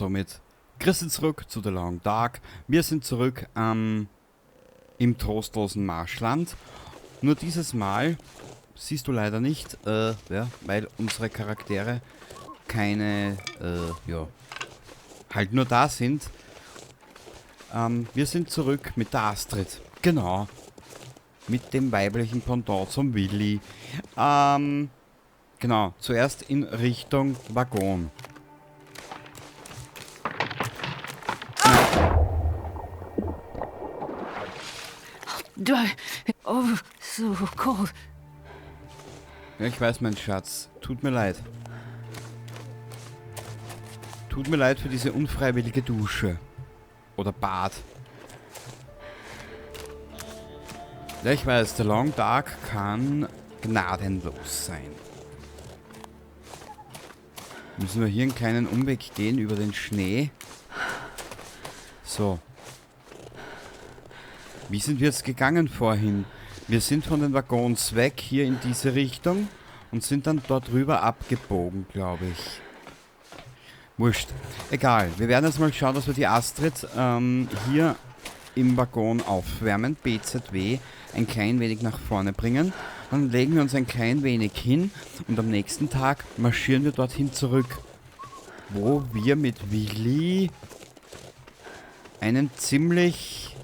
Somit Christen zurück zu The Long Dark. Wir sind zurück im trostlosen Marschland. Nur dieses Mal siehst du leider nicht, ja, weil unsere Charaktere keine, ja, halt nur da sind. Wir sind zurück mit der Astrid. Genau. Mit dem weiblichen Pendant zum Willi. Genau, zuerst in Richtung Waggon. Oh, so cold. Ja, ich weiß, mein Schatz. Tut mir leid. Tut mir leid für diese unfreiwillige Dusche. Oder Bad. Ja, ich weiß, The Long Dark kann gnadenlos sein. Müssen wir hier einen kleinen Umweg gehen über den Schnee. So. Wie sind wir jetzt gegangen vorhin? Wir sind von den Waggons weg, hier in diese Richtung. Und sind dann dort rüber abgebogen, glaube ich. Wurscht. Egal. Wir werden jetzt mal schauen, dass wir die Astrid hier im Waggon aufwärmen. BZW ein klein wenig nach vorne bringen. Dann legen wir uns ein klein wenig hin und am nächsten Tag marschieren wir dorthin zurück, wo wir mit Willi einen ziemlich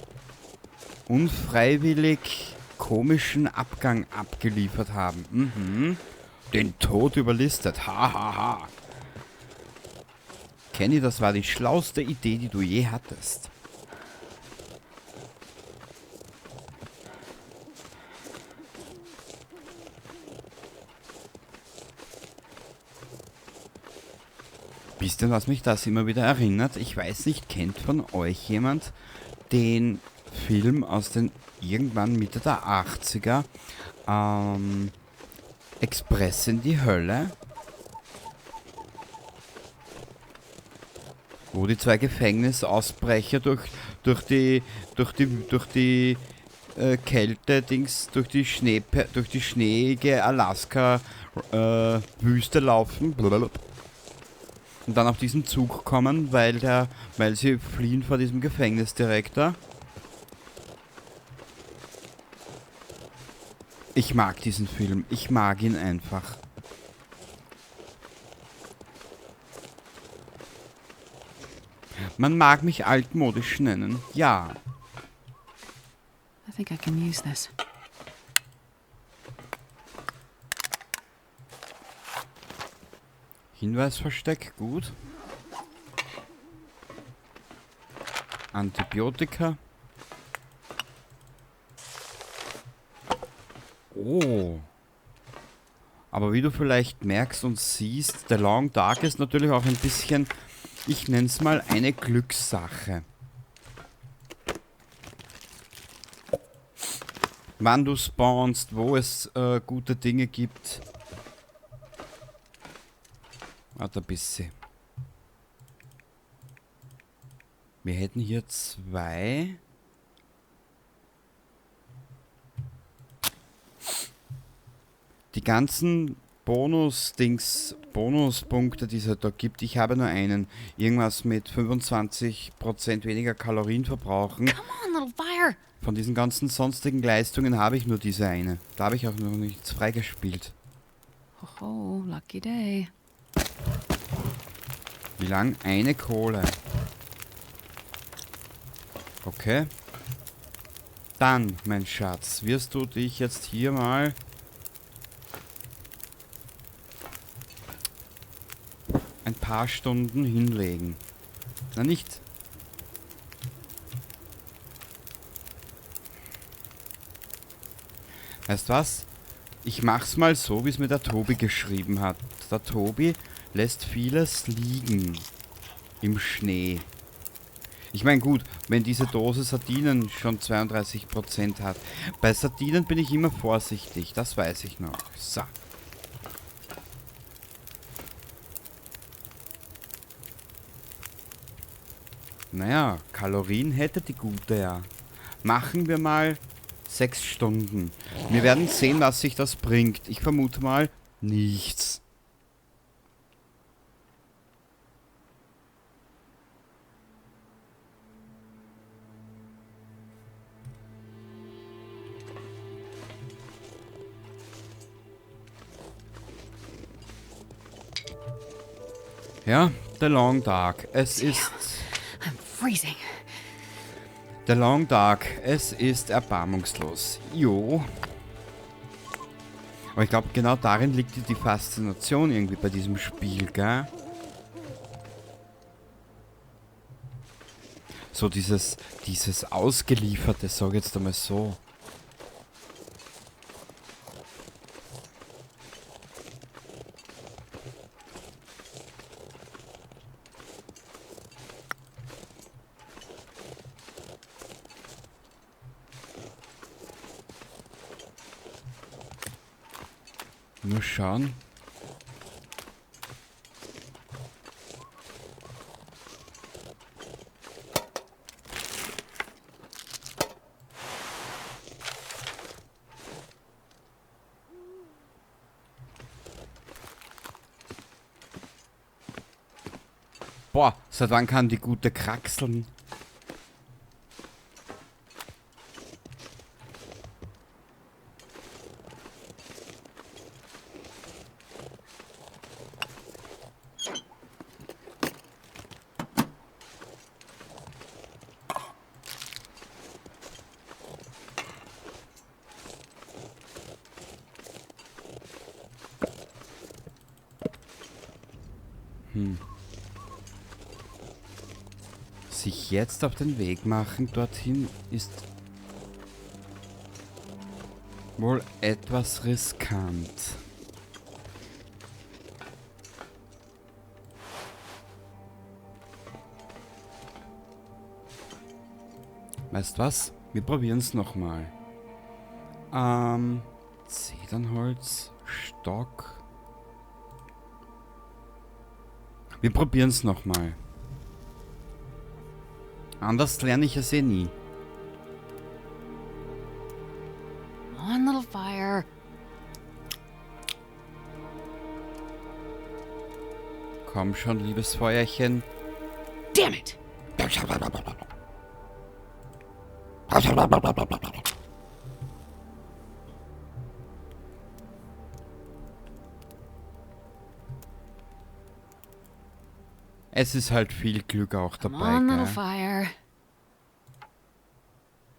unfreiwillig komischen Abgang abgeliefert haben. Mhm. Den Tod überlistet. Ha, ha, ha. Kenny, das war die schlauste Idee, die du je hattest. Wisst ihr, was mich das immer wieder erinnert? Ich weiß nicht, kennt von euch jemand den Film aus den irgendwann Mitte der 80er, Express in die Hölle? Wo die zwei Gefängnisausbrecher durch die Kälte, Dings, durch die Schnee, durch die schneeige Alaska Wüste laufen. Blablabla. Und dann auf diesen Zug kommen, weil sie fliehen vor diesem Gefängnisdirektor. Ich mag diesen Film. Ich mag ihn einfach. Man mag mich altmodisch nennen. Ja. I think I can use this. Hinweisversteck, gut. Antibiotika. Oh. Aber wie du vielleicht merkst und siehst, The Long Dark ist natürlich auch ein bisschen, ich nenn's mal, eine Glückssache. Wann du spawnst, wo es gute Dinge gibt. Warte ein bisschen. Wir hätten hier zwei. Die ganzen Bonus-Dings, Bonuspunkte, die es halt da gibt. Ich habe nur einen. Irgendwas mit 25% weniger Kalorien verbrauchen. Come on, little fire. Von diesen ganzen sonstigen Leistungen habe ich nur diese eine. Da habe ich auch noch nichts freigespielt. Hoho, lucky day. Wie lang? Eine Kohle. Okay. Dann, mein Schatz, wirst du dich jetzt hier mal ein paar Stunden hinlegen. Na nicht. Weißt was? Ich mach's mal so, wie's mir der Tobi geschrieben hat. Der Tobi lässt vieles liegen im Schnee. Ich mein, gut, wenn diese Dose Sardinen schon 32% hat. Bei Sardinen bin ich immer vorsichtig, das weiß ich noch. So. Naja, Kalorien hätte die gute ja. Machen wir mal 6 Stunden. Wir werden sehen, was sich das bringt. Ich vermute mal, nichts. Ja, The Long Dark. Es ist... I'm freezing. The Long Dark. Es ist erbarmungslos. Jo. Aber ich glaub, genau darin liegt die Faszination irgendwie bei diesem Spiel, gell? So dieses Ausgelieferte, sag ich jetzt einmal so. Nur schauen. Boah, seit wann kann die gute kraxeln? Sich jetzt auf den Weg machen dorthin ist wohl etwas riskant. Weißt was? Wir probieren's nochmal. Zedernholz, Stock. Wir probieren's nochmal. Anders lerne ich es eh nie. One little fire. Komm schon, liebes Feuerchen. Damn it! Es ist halt viel Glück auch Come dabei, on, little gell? fire.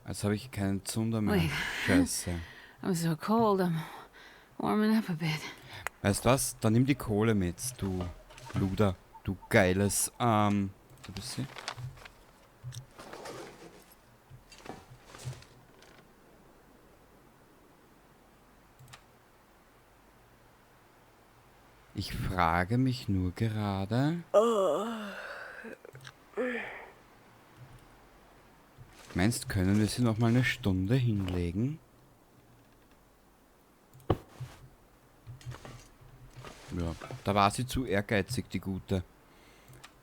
Jetzt habe ich keinen Zunder mehr. Wait. Scheiße. I'm so cold, I'm warming up a bit. Weißt du was? Dann nimm die Kohle mit, du Luder, du geiles. Du bist sie? Ich frage mich nur gerade. Meinst du, können wir sie noch mal eine Stunde hinlegen? Ja, da war sie zu ehrgeizig, die Gute.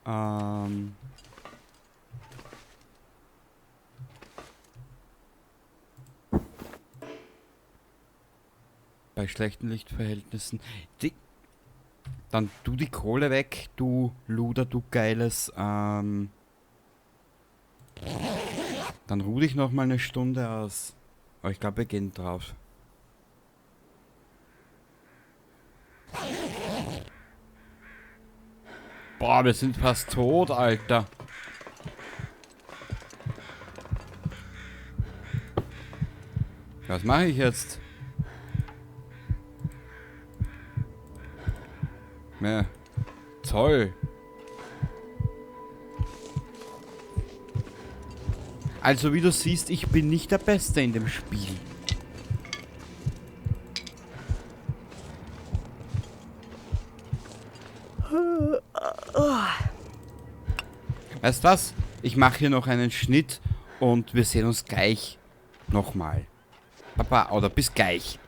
Bei schlechten Lichtverhältnissen. Dann tu die Kohle weg, du Luder, du geiles. Dann ruh dich noch mal eine Stunde aus. Aber ich glaub, wir gehen drauf. Boah, wir sind fast tot, Alter. Was mache ich jetzt? Ja, toll. Also wie du siehst, ich bin nicht der Beste in dem Spiel. Weißt du was? Ich mache hier noch einen Schnitt und wir sehen uns gleich nochmal. Baba, oder bis gleich.